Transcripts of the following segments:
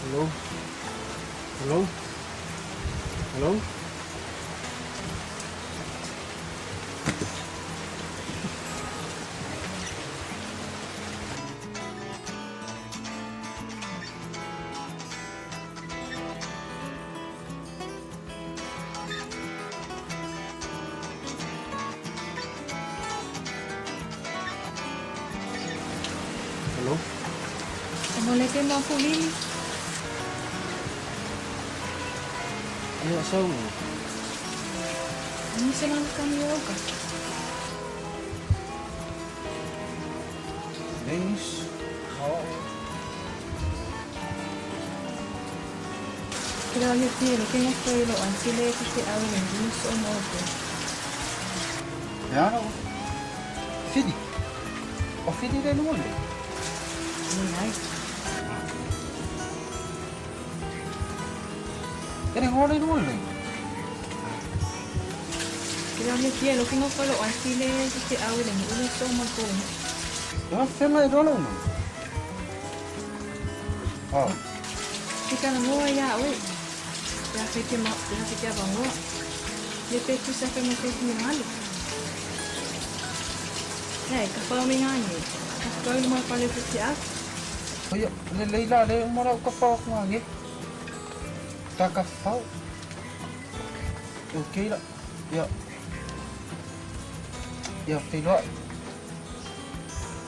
Hello? Hello? Hello? Hello? Mo le ke mafulili. Ia sau. Ani se lang kami oka. Dennis. Oo. Kila yo tielo ke ngo felo an sile ke te au le ni so mo ko. E ana. Fidi. O fidi le nuan le. Ni ai. E le ngole nuan le. Kila yo tielo ke ngo felo an sile ke te au le ni so mo ko. E whenga e rola una. Oh. Ke kana ngoa ia oe. Ia fe ke ma ia fe ke abangoa. Le pe tu sa fe mo fe ni malu. Hei, ka whao me ngā nge. Ka whakau le mai pale te te au. Ia, le leila le umara o ka whao ngā nge. Ta ka whao. O keira. Ia. Ia, whiloa.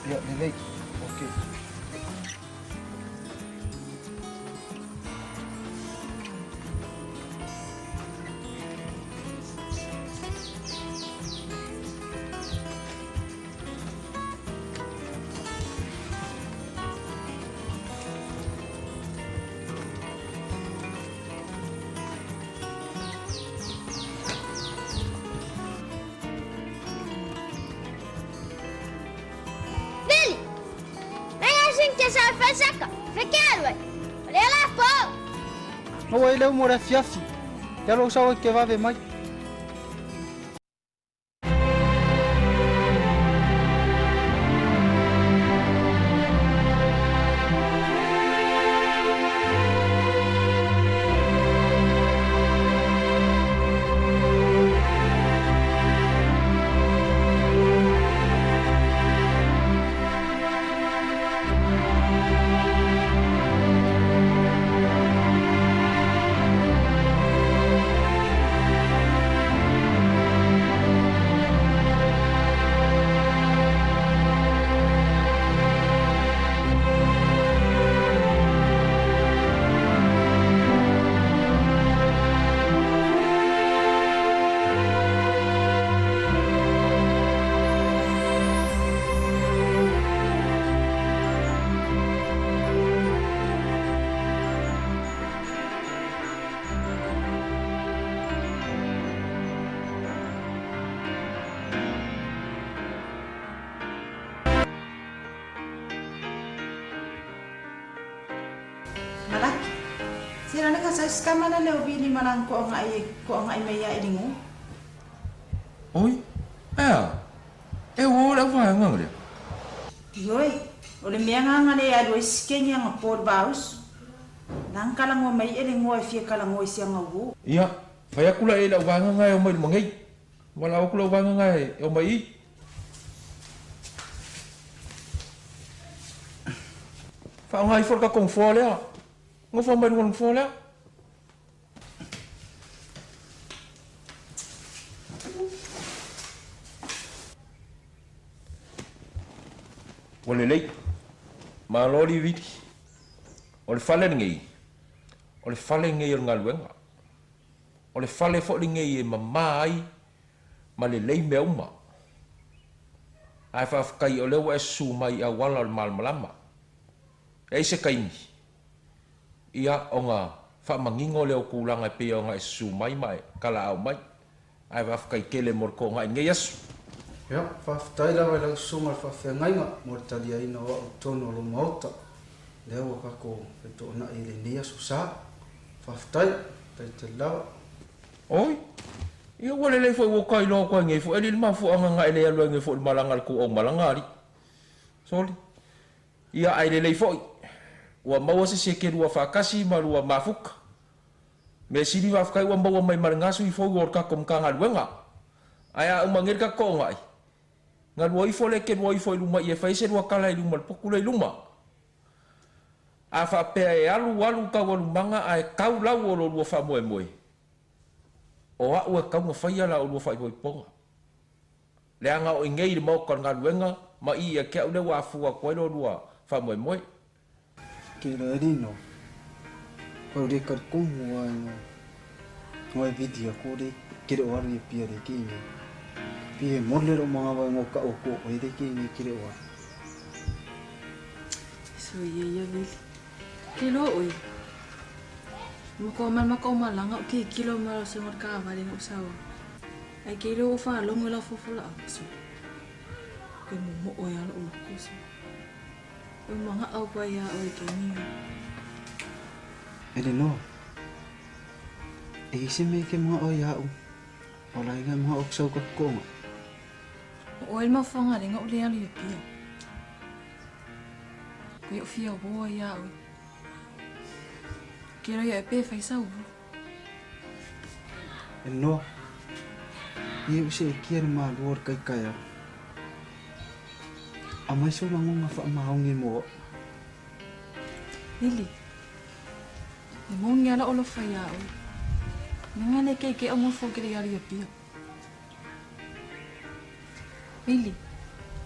Ia, le lei. Okay. Vili! Venga sin que sa fasaka. Fekelwe. Le la po. No e leu mo le fiafi. Ia lo sawa ke vave mai. Malaki. Sila na ka sa skama na leo bili malang ko ang ay ko ang ay maya ilingo. Oi, ea, e o le whae ngā le. Yoi, o le mea nga nga le alu e sikenya nga Paul Baus. Nang kalango mai elingo e fia kalango i sia nga wu. Ia, whai akula e lau whae ngā e o mai lumangei. Wala o kula whae ngā e o mai i. Wha ngai fo ka kong fo lea. Ngo fo mai lunga fo lea. Ua lelei, malo le vili. O le fale lenei, o le fale lenei o le galuega. O le fale foʻi lenei e mamā ai ma lelei mea uma. Ae faafetai o lea ua e susū mai i auala o le malamalama. E ai se taimi, ia ona faamanino lea o tulaga e pei ona e susū mai ma e kalaau mai. Ae faafetai tele mo le toʻogaʻi nei aso. Ia, faafetai lava i lau susuga le faafeagaiga mo le taliaina o a'u totonu o lou maota. Lea ua tatou feitoʻonaʻi i lenei aso sa. Faafetai, faafetai tele lava. Oi, ia ua lelei foʻi ua kailoa atu ai nei foʻi alii le mafuaaga na e le alu ai nei foʻi i le malaga a le tou aumalaga alii. Soli. Ia ae lelei foʻi. Ua maua se isi e kelua faatasi ma lua mafuta. Mea sili faafetai ua maua mai ma le gasu i fou o le tatou Matagaluega. Ae a uma nei le tatou toonai, galua ifo le kelua ifo i luma ia e fai ai se lua tala i luma o le potu lea i luma. A faapea e alu alu taualumaga ae tau lau o lo lua faamoemoe, o a'u e tatau ona faia la oulua faaipoipoga. Leaga o i nei i le maota o le galuega ma i ia te a'u lea ua afua atu ai lo lua faamoemoe. Ke la Elino, Pau le talitonu a ina ngoe vidi aku le kele o alu ia pia le ke nei. Pia he mole lo mangawa e ngo ka o ko o le ke nei kele o alu. So ia ia vili. Ke lo oi. Ma ko mal ma ko malanga o ke kilo ma lo sengot ka vale ngo sawa. Ai ke lo o fa longo la fofo la so. Ke mo mo o ya lo lo ko so. E magaʻau koe iā ʻoe ke niu. Eleanor, e i se mea ke magaʻau iā ʻu, o laila e magaʻau aku sau ka koʻoga. O ʻoe le mafuaga le gaʻu le alu ia pia. Koe o fia woa iā ʻoe. Ke loia e pe fai sau ulu. Eleanor, i e se e kia le malua o le kaikaea. Aumai sou lagona faamaoni mo a'u. Lili, e moni ala o lofa iā ʻoe. Nanga le keike o ngofo ke le alu ia pia. Lili,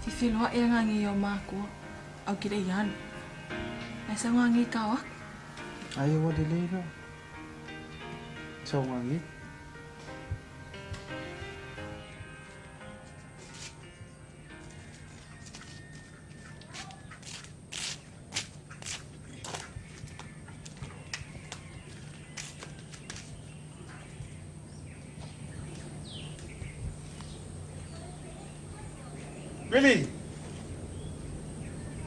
fifilo aʻe anga ngi o mākua, au ke le alu. Ai sau ngā ngi kao aku. Ai ua lelei loa. Sau ngā ngi. Vili!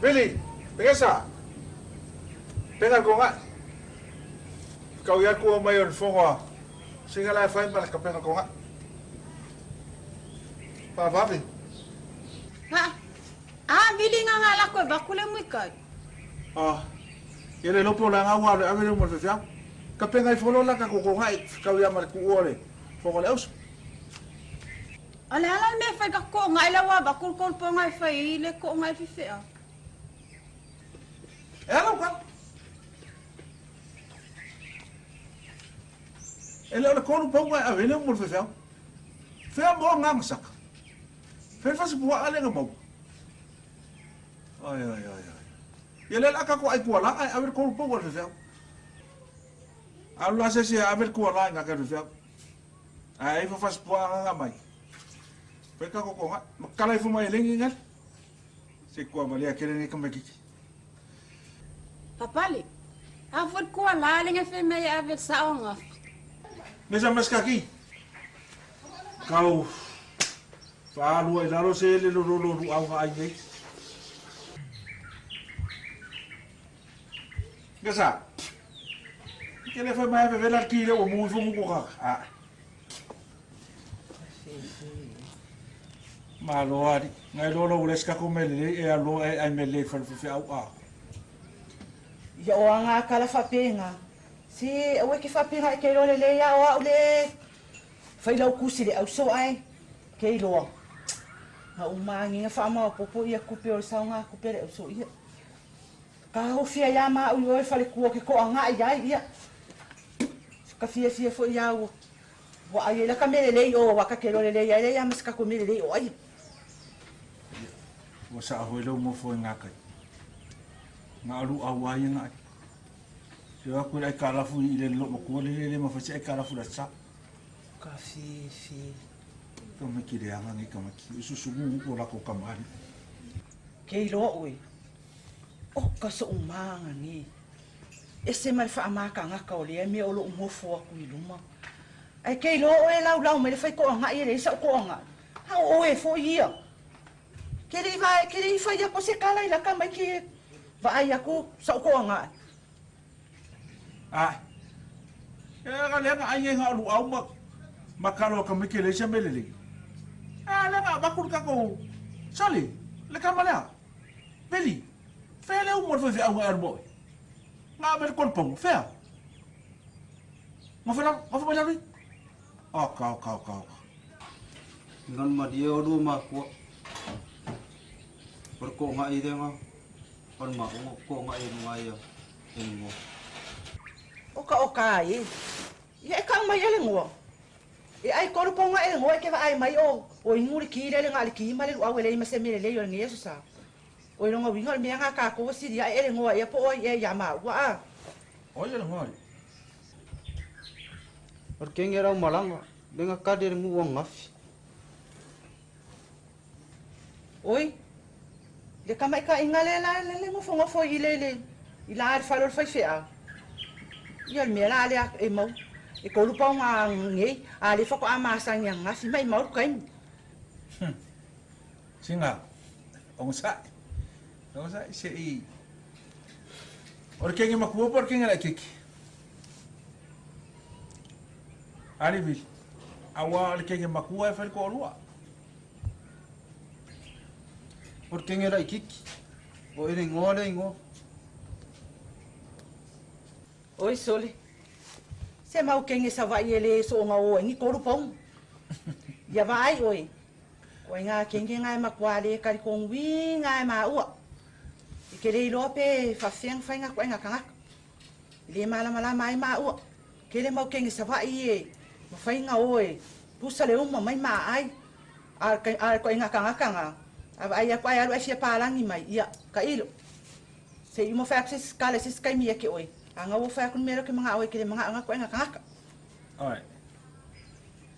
Vili! Pegesa! Pega ko nga. Kau ia ku mai on fongo. Singa la fai ma ka pega ko nga. Faavave. Ha! A vili nga nga lako e vaku le muikai. Ah. Ia le lopo la ngau le ave le mo le fefea. Ka penga i folo la ka koko ngai kau ia ma le kuua le fongo le auso. O le ala le mea fai ka ko ngai la wa vaku kol po ngai fai i le ko ngai fefea. E ala uka. E le o le kolu pau ngai ave le mo le fefea. Fea mo nganga saka. Fe fasi pua ale nga mau. Ai ai ai ai. Ia le aka ko ai kua la ai ave kolu pau le fefea. Alu la se se ave kua la nga ka fefea. Ai fa fasi pua nga mai. Fe ka ko ko nga makala i fuma elengi ngal. Se kua valia kele ni kamekiki. Papali, a foi kua la le nga fe mai ave sa o nga. Mesa maskaki. Kau whaalua i lalo se ele lo lolo ru au ai nei. Gasa. Ke le fai mai vela ki le o mu fu mu ko ka. Ah. Malo ari. Ngai lolo ule ska ko mele e alo e ai mele fa fe au a. Ia o anga kala fapenga. Si awe ke fapenga e ke lole le ia o au le fai lau kusi le au so ai ke iloa. Nga umangi nga whaama popo ia kupe o le saunga kupe le au so ia. Ka hofia ia ma ui oe fale kua ke koa ngā ia ia. Ka fia fia fo ia ua. Wa ai la ka mele lei o wa ka ke lole le ia le ia mas ka ko mele lei o ai. Ua sa hoi lau mo fo ngā kai. Ngā alu au ai ngā ai. Se wa ku ai ka lafu i le lo mo le le ma fa se ka lafu la sa. Ka fi fi. Ka me ki le anga ngi ka me ki usu su mu ko la ko ka mari. Ke iloa oi. O ka so umanga ni. E se mai wha amaka ngaka o le me o lo umofo aku i luma. Ai ke iloa oe lau lau me le whai ko anga i le isa o ko anga. Ha o e fo ia. Ke le vai ke le whai ako se kala i la ka mai ki va ai aku sa ko anga. Ai. E ga le nga ai nga alu au ma ma ka lo ka me ki le se mele le. A le nga ba ku ka ko. Sali, le ka malea. Peli. Fele u mo fe au alu mo. Nga ave le kolu pauga, fea? Gofe lalo, gofe mai lalo i. Oka, oka, oka, oka. Ngan malie o lua makua. O le koʻogaʻi lea o le maʻuga koʻogaʻi e luga ai e le ngoa. O ka oka e. Ia e kau mai e le ngoa. E ai kolu pauga e le ngoa e ke vaai mai o o igu le ki lea le ga le ki ma le luau e leai ma se mea lelei o lenei aso sa. O i lona uiga o le mea ga kākou ua sili aʻe e le ngoa ea po o ai ea iā māua a. O ai e le ngoa alii? O le kenge lau malaga, le ga kali e le guu ananafi. Oi, le kamaʻikaʻiga lea la le nofonofo i le le i la le fale o le faifeau. Ia o le mea la lea e mau e kolu paoga nei a lea faatoa masani ananafi maʻimau le taimi. Sina, ogosaʻi, ogosaʻi seʻi o le kenge makua po o le kenge laʻikiki? Ali Vili, auā o le kenge makua e fai le toʻalua. O le kenge laʻikiki, o ele igoa lea igoa. Oi sole, se mau kenge Savaʻi e lē soʻoga o ai ni kolu pauga. Ia vaai ʻoe, o ai ngā kenge ngā e makuā lē kalikōnuī ngā e māua. I ke le iloa pe faafefea na fai ngā koʻaiga kangaka. I lē malamalama ai māua. Kele mau kenge Savaʻi e mafai na o e pusa le uma mai maa ai. A a le koʻaiga kangaka ngā, a vaai aku ae alu ae fia palagi mai, ia, ka ilo. Se i uma fai aku se isi kala i se isi kaimi ia ke ʻoe, a nga ua fai aku le mea lea ke manaʻo ai ke le manaʻo ngā koʻaiga kangaka. Alright.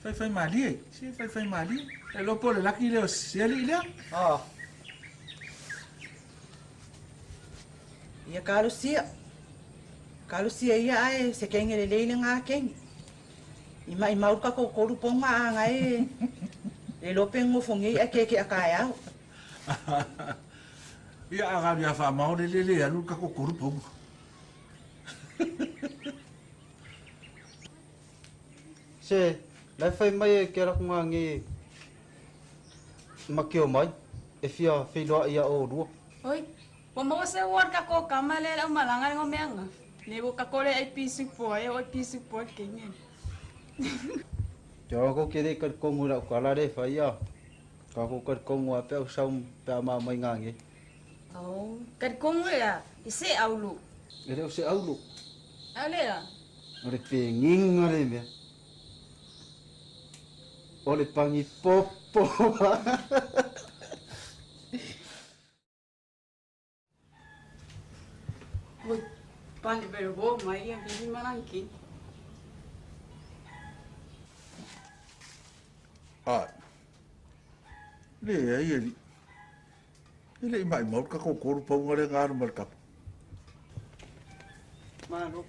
Faifai malie, se faifai malie. E iloa po o le laki lea o se alii lea. Ah. Ia kalosia. Kalosia ia ae se kenge lelei le ngā kenge. I maʻimau le kakou kolu ponga a nga e le iloa pe nofo nei ae kekeʻa kaeao. Ia a galu ia faamao le le le alu le kakou kolu ponga. Se, la e fai mai e ke ala ku ngā nge ma keo mai, e fia feiloaʻi iā ʻolua. Oi, ua maua se ua le kakou kama lea le aumalaga le gomeaga. Nei ua kakou le ai pisu poa e oi pisu poa le kenge. Ke ao kou ke le kalikonu i lau kala le fai a. Ka kou kalikonu a pe au sau pe a ma mai ngā nge. Oh, kalikonu lea, i se aulu. E le o se aulu. A lea. O le penginga le mea. O le pangi popo. Oi, pane vero bo mai ia vili malanki. Ai. Leai alii. E le i maʻimau le kakou kolu pauga lea na alu ma le kapa. Malo.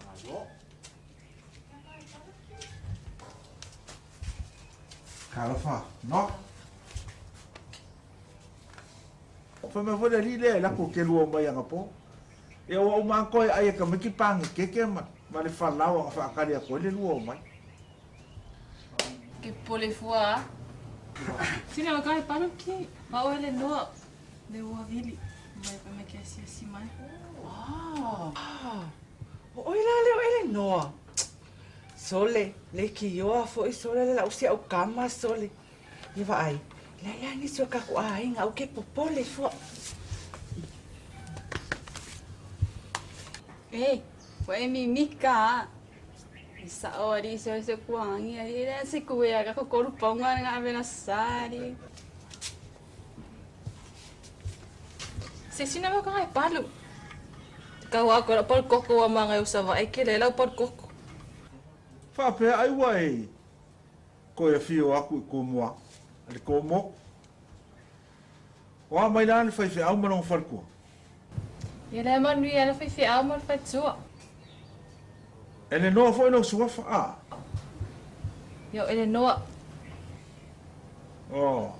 Malo. Talofa, no. Fai mai foi le alii lea e lako ke lua o mai anapo. Ia ua uma atoa e ai e tamaiti panekeke ma, ma le falao na faatali atu ai le lua o mai. Ke pole fua a. Sina o kai palu ki. Ma oe le noa. Le ua vili. Mai pe mai ke asiasi mai. Ah, o oe la lea o Elenoa. Sole, leitioa foi sole le lau si au kama sole. Ia vaai, le a nisi o kakou aiga au ke popole fua. E, ua e mimika a. I saʻo alii se se kuaagi alii le se kuea ka kokolu paunga le ngave na sali. Se sina mo ka palu. Kau aku la pal koko wa manga u sava e ke le lau pal koko. Faapea ai ua e koe afio aku i Kumoa, le Komo. O a mai la le faifeau ma lona faletua? Ia le manuia le faifeau ma le faletua. E le noa foi lou suafa, a? Ia o ele noa. Oh.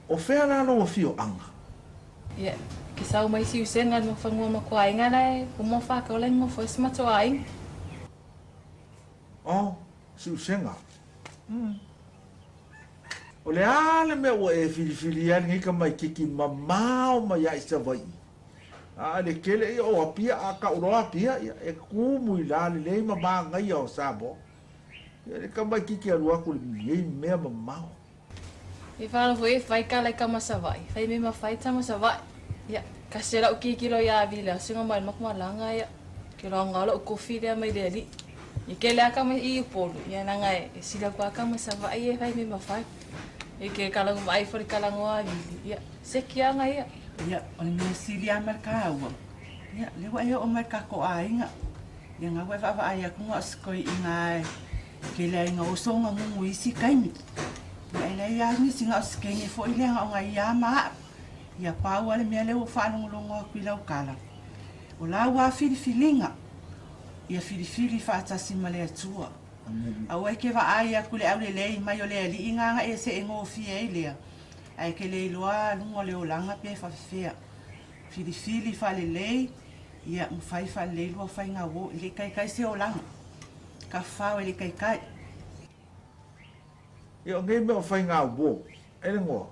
O fea la lou afioaga? Ia, ke sau mai siusega le mafanua ma koaiga lae uma whakau lai ngofo e se matua aiga. Oh, siusega. O le a le mea ua e filifilia ai lenei tamaitiiti mamao mai lava i Savaii? A le tele ia o Apia, a tau loa Apia, ia e tumu i lalelei ma manaia o Samoa. Ia le tamaitiiti alu atu i lenei mea mamao. E whānau foi e whai ka lai kama Savaii. Whai me ma whai tama Savaii. Ia, kasi lau kikilo ia vili lea singa mai mak malanga ia. Ke loa ngalo kofi lea mai le ali. I ke lea kama i Upolu. Ia nanga e sila kua kama Savaii e whai me ma whai. E ke kalangu mai fo le kalangoa vili. Ia, se kianga ia. Ia, o le mea sili lava ma le taua, ia, lea ua e oo mai i le tatou aiga. Ia ga ua e vaavaai atu ga o se toeaiina e tele ai ina oso ga gugu i isi taimi. Ia e leai lava nisi ga o se teine foi lea ga o nai ia ma a'u. Ia pau lava le mea lea ua ou faalogologo atu i lau tala, o lau lava filifiliga, ia filifili faatasi ma le Atua. Aua e te vaai atu i le aulelei mai o le alii ga na e seegofie ai lea, ae e te le iloa luga o le olaga pe faafefea. Filifili faalelei, ia ma fai faalelei lua faiga uo, e le i taitai se olaga. Tafafao e le i taitai. Ia o nei mea o faiga uo, e le goa,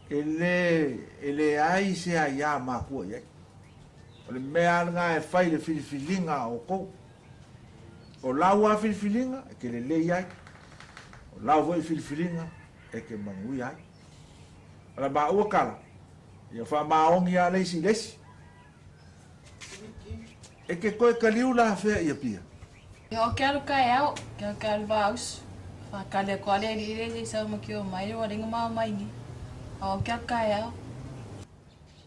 e le, e leai se aiā makua i ai. O le mea lava lena e fai i le filifiliga a outou. O lau lava filifiliga e te lelei ai, o lau foi filifiliga e te manuia ai. O la maua tala, ia faamaoni lava le isi i le isi. E te toe kaliu la fea i Apia? Ia o ke alu kaeao, ke alu ke alu vausu. Whakale aku ale ali le i sau ma ki o mai o aringa ma mai ni. A o ke alu kaeao.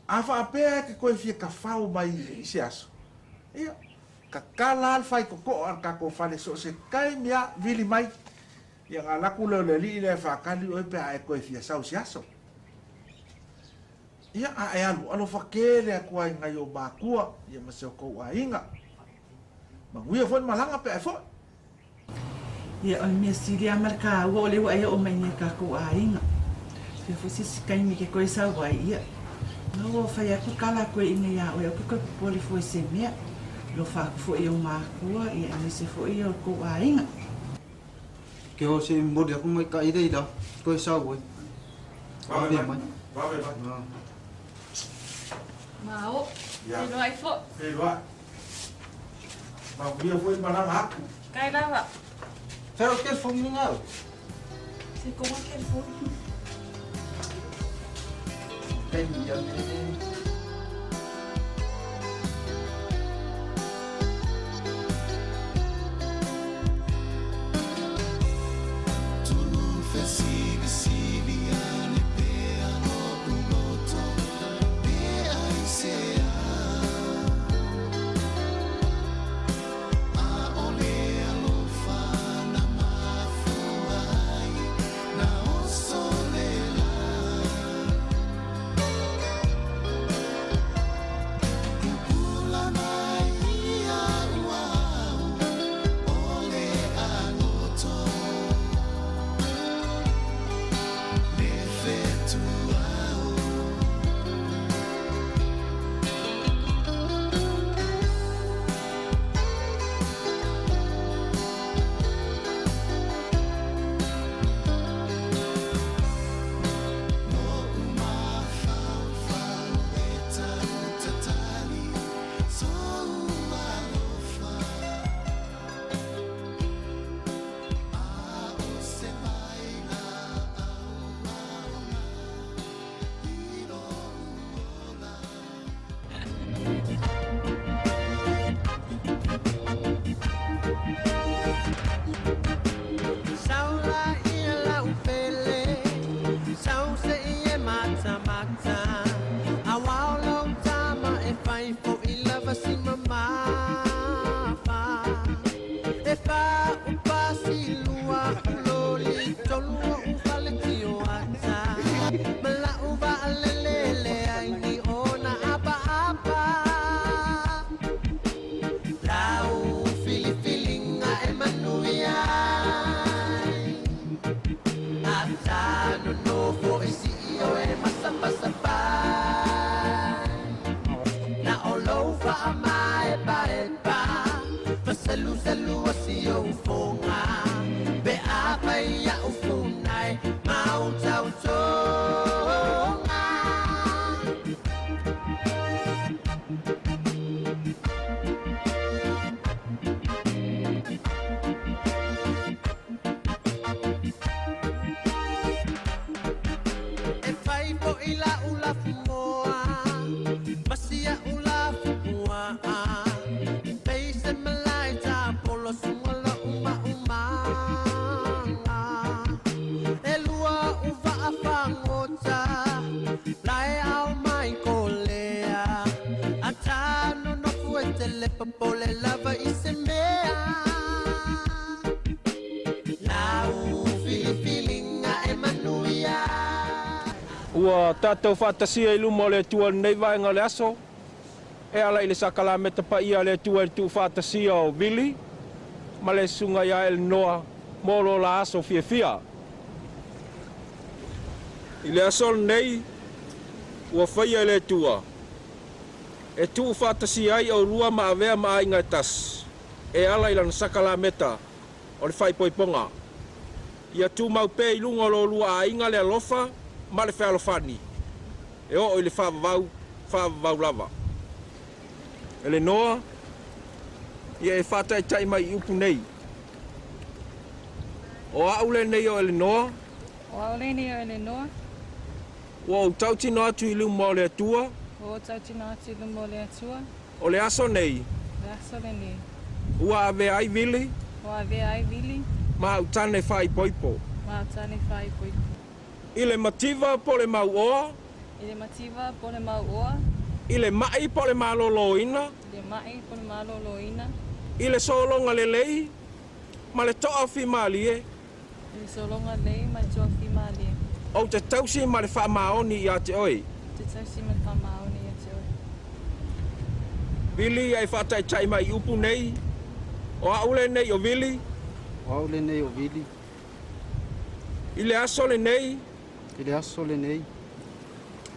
A faapea e te toe fia tafao mai i se aso, ia, tatala lava le faitotoa a le tatou fale so o se taimi lava, vili mai, ia ona alu atu lea o le alii lea e faatali oe pe a e toe fia sau i se aso. Ia, a e alu, alofa tele atu ai i nai ou matua, ia ma si o tou aiga. Manuia foi le malaga pe a e foi. Ia, o le mea sili lava ma le taua o lea ua e oo mai nei i le tatou aiga. Fia foi se isi taimi e te toe sau ai, ia, na ua fai atu tala atu e ina ia oe, aua e te toe popole fua i se mea. Alofa atu foi i ou matua, ia, aemaise foi o le tou aiga. Ke o se momoli aku maikaʻi leila koe sau ai. Vave mai. Vave mai. Ma o, feiloai foi. Feiloai. Manuia foi malaga atu. Kai lava. Fea o telefoni lena au? Se konga telefoni. Taimi ia me. tele popole lava i se mea. Lau filifilinga e manuia. Ua tatou faatasia i luma o le Atua i lenei vaega o le aso, e ala i le sakalameta paia a le Atua i le tuufaatasia o Vili ma le Susuga ia Elenoa mo lo la aso fiafia. I le aso lenei ua faia e le Atua, e tuufaatasia ai oulua ma avea ma aiga e tasi, e ala i lana sakalameta o le faaipoipoga. Ia tumau pea i luga o lo oulua aiga le alofa ma le fealofani, e oo i le faavavau, faavavau lava. Elenoa, ia e faataitai mai i upu nei. O au lenei o Elenoa. O au lenei o Elenoa. Ua ou tautino atu i luma o le Atua. Ua ou tautino atu i luma o le Atua. O le aso nei. Le aso lenei. Ua avea ai Vili. Ua avea ai Vili. Ma au tane faaipoipo. Ma au tane faaipoipo. I le mativa po o le mauoa. I le mativa po o le mauoa. I le ma'i po o le malōlōina. I le ma'i po o le malōlōina. I le sologa lelei ma le toafimalie. I le sologa lelei ma le toafimalie. Ou te tausi ma le faamaoni ia te oe. Ou te tausi ma le faamaoni ia te oe. Vili ia e faataitai mai i upu nei, O au lenei o Vili. O au lenei o Vili. I le aso lenei. I le aso lenei.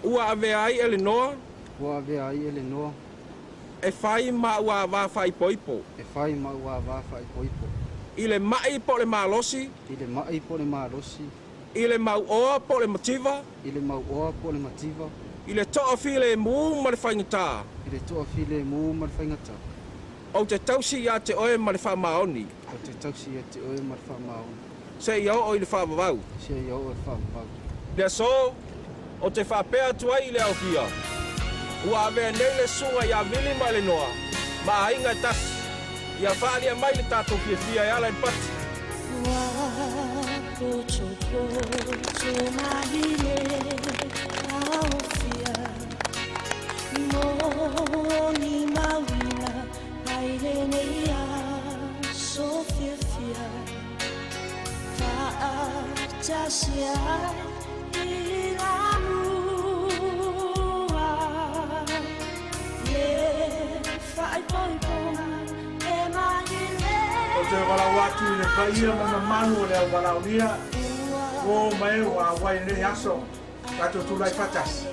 Ua avea ai Elenoa. Ua avea ai Elenoa. E fai ma au avā faaipoipo. E fai ma au avā faaipoipo. I le ma'i po o le malosi. I le ma'i po o le malosi. I le mauoa po o le mativa. I le mauoa po o le mativa. I le toafilemu ma le faigata. I le toafilemu ma le faigata. Ou te tausi ia te oe ma le faamaoni. Ou te tausi ia te oe ma le faamaoni. Seia oo i le faavavau. Seia oo i le faavavau. Le aso, ou te faapea atu ai i le aofia, ua avea nei le susuga ia Vili ma Elenoa ma aiga e tasi, ia faaalia mai le tatou fiafia e ala i le pati. Ua potopoto mai le aofia mo ni mauina ai lenei aso fiafia faatasi ai i la mua le faaipoipoga e mai le. Ou te valaau atu i le paia ma mamalu o le au valaaulia, ua o mai ua auai i lenei aso, tatou tulai faatasi.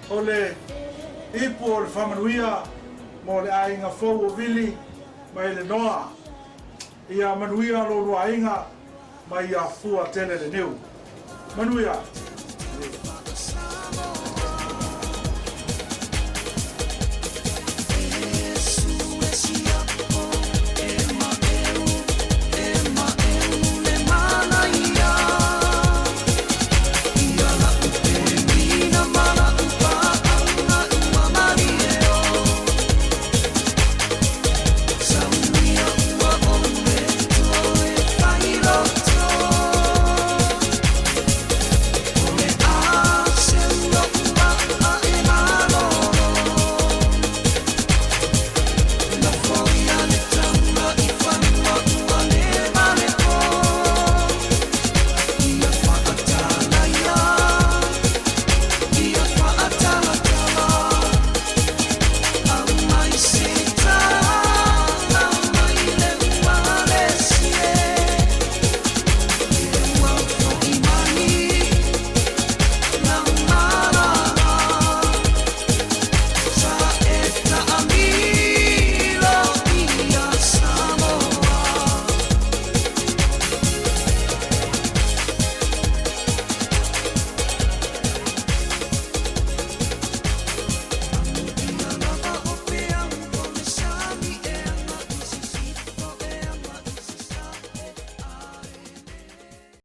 O le ipu o le faamanuia mo le aiga fou o Vili ma Elenoa, ia manuia lo lua aiga ma ia fua tele le niu. Manuia!